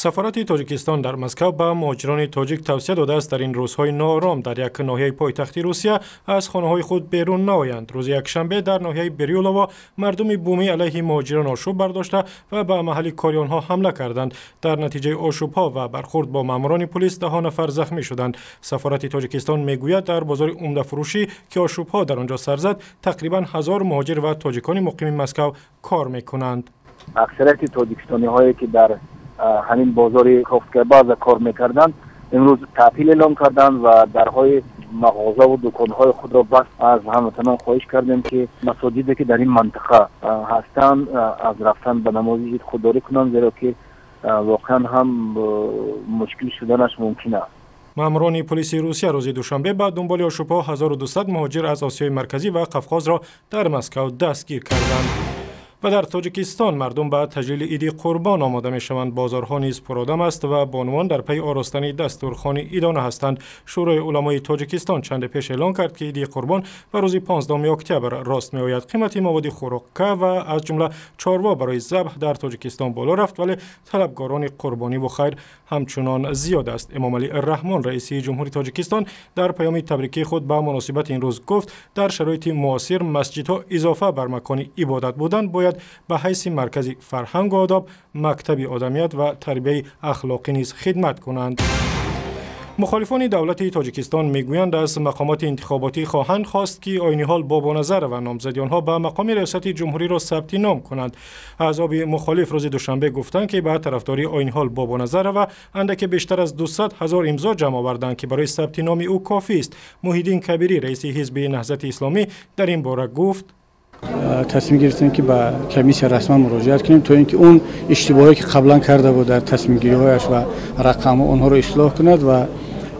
Сафорати Тоҷикистон дар Москав ба муҳоҷирони тоҷик тавсия додааст, дар ин рӯзҳои ноором дар як ноҳияи пойтахти Русия аз хонаҳои худ берун наоянд. Рӯзи якшанбе дар ноҳияи Бирюлово мардуми бумӣ алайҳи муҳоҷирон ошӯб бардошта ва ба маҳалли кори онҳо ҳамла карданд. Дар натиҷаи ошӯбҳо ва бархурд бо маъмурони пулис даҳо нафар захмӣ шуданд. Сафорати Тоҷикистон мегӯяд, дар бозори умдафурӯшӣ, ки ошӯбҳо дар он ҷо сар зад, тақрибан 1000 муҳоҷир ва тоҷикони муқими Москав кор мекунанд. Аксарияти тоҷикистониҳое, ки дар ҳамин бозори Кофтгабаза кор мекарданд, имрӯз таътил эълон карданд ва дарҳои мағозаву дуконҳои худро баст. Аз ҳамватанон хоҳиш кардем, ки масоҷиде, ки дар ин мантиқа ҳастанд, аз рафтан ба намози ид худдорӣ кунанд, зеро ки воқеан ҳам мушкил шуданаш мумкин аст. Маъмурони полиси Русия рӯзи душанбе ба дунболи ошӯбҳо 1200 муҳоҷир аз Осиёи Марказӣ ва Қафқозро дар Москав дастгир карданд. Ва дар Тоҷикистон мардум ба таҷлили Иди Қурбон омода мешаванд. Бозорҳо низ пуродам аст ва бонувон дар пайи оростани дастурхони идона ҳастанд. Шӯрои уламои Тоҷикистон чанде пеш эълон кард, ки Иди Қурбон ба рӯзи 15 октябр рост меояд. Қимати маводи хӯрока ва аз ҷумла чорво барои забҳ дар Тоҷикистон боло рафт, вале талабгорони қурбониву хайр ҳамчунон зиёд аст. Эмомалӣ Раҳмон, раиси ҷумҳури Тоҷикистон, дар паёми табрикии худ ба муносибати ин рӯз гуфт, дар шароити муосир масҷидҳо изофа бар макони ибодат будан бояд ба ҳайси маркази фарҳангу одоб, мактаби одамият ва тарбияи ахлоқӣ низ хидмат кунанд. Мухолифони давлати Тоҷикистон мегӯянд, аз мақомоти интихоботӣ хоҳанд хост, ки айни ҳол Бобоназарова номзади онҳо ба мақоми риёсати ҷумҳуриро сабти ном кунанд. Аъзоби мухолиф рӯзи душанбе гуфтанд, ки ба тарафдории Ойниҳол Бобоназарова андаке бештар аз 200 ҳазор имзо ҷамъ оварданд, ки барои сабти номи ӯ кофист. Муҳиддин Кабирӣ, раиси ҳизби Наҳзати Исломӣ, дар ин бора гуфт: Тасмим гирифтем, ки ба комиссия расман муроҷиат кунем, то ин ки он иштибоҳое, ки қаблан карда буд дар тасмимгириҳояш ва рақамҳо, онҳоро ислоҳ кунад ва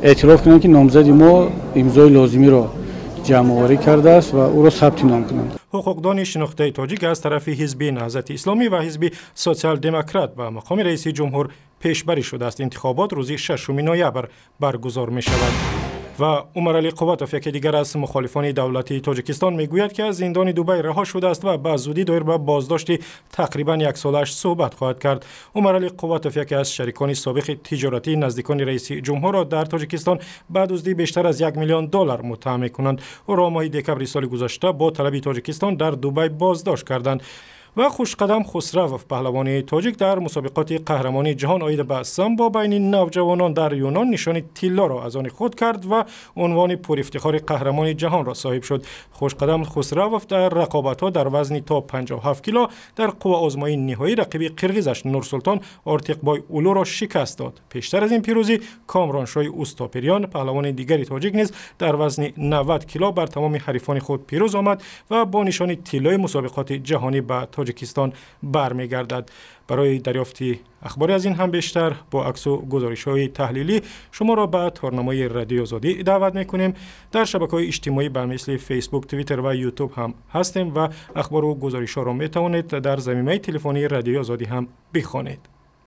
эътироф кунад, ки номзади мо имзои лозимиро ҷамъоварӣ кардааст ва ӯро сабти ном кунанд. Ҳуқуқдони шинохтаи тоҷик аз тарафи ҳизби Наҳзати Исломӣ ва ҳизби Социал-Демократ ба мақоми раиси ҷумҳур пешбарӣ шудааст. Интихобот рӯзи 6 ноябр баргузор мешавад. Ва Умаралӣ Қувватов, яке дигар аз мухолифони давлати Тоҷикистон, мегӯяд, ки аз зиндони Дубай раҳо шудааст ва ба зудӣ доир ба боздошти тақрибан яксолааш суҳбат хоҳад кард. Умаралӣ Қувватов, яке аз шарикони собиқи тиҷоратии наздикони раиси ҷумҳурро дар Тоҷикистон ба дуздии бештар аз 1 миллион доллар муттаҳам мекунанд. Ӯро моҳи декабри соли гузашта бо талаби Тоҷикистон дар Дубай боздошт карданд. Ва Хушқадам Хусравов, паҳлавони тоҷик, дар мусобиқоти қаҳрамонии ҷаҳон оид ба самбо байни навҷавонон дар Юнон нишони тиллоро аз они худ кард ва унвони пурифтихори қаҳрамони ҷаҳонро соҳиб шуд. Хушқадам Хусравов дар рақобатҳо дар вазни то 57 кило дар қувваозмоии ниҳоӣ рақиби қирғизаш Нурсултон Ортиқбой Улуро шикаст дод. Пештар аз ин пирӯзӣ Комроншоҳи Устопириён, паҳлавони дигари тоҷик, низ дар вазни 90 кило бар тамоми ҳарифони худ пирӯз омад ва бо нишони тиллои мусобиқоти ҷаҳонӣ ба Тоҷикистон бармегардад. Барои дарёфти ахбори аз ин ҳам бештар бо аксу гузоришҳои таҳлилӣ шуморо ба торнамои Радиои Озодӣ даъват мекунем. Дар шабакаҳои иҷтимоӣ ба мисли Фейсбук, Твиттер ва Ютуб ҳам ҳастем ва ахбору гузоришҳоро метавонед дар замимаи телефонии Радиои Озодӣ ҳам бихонед.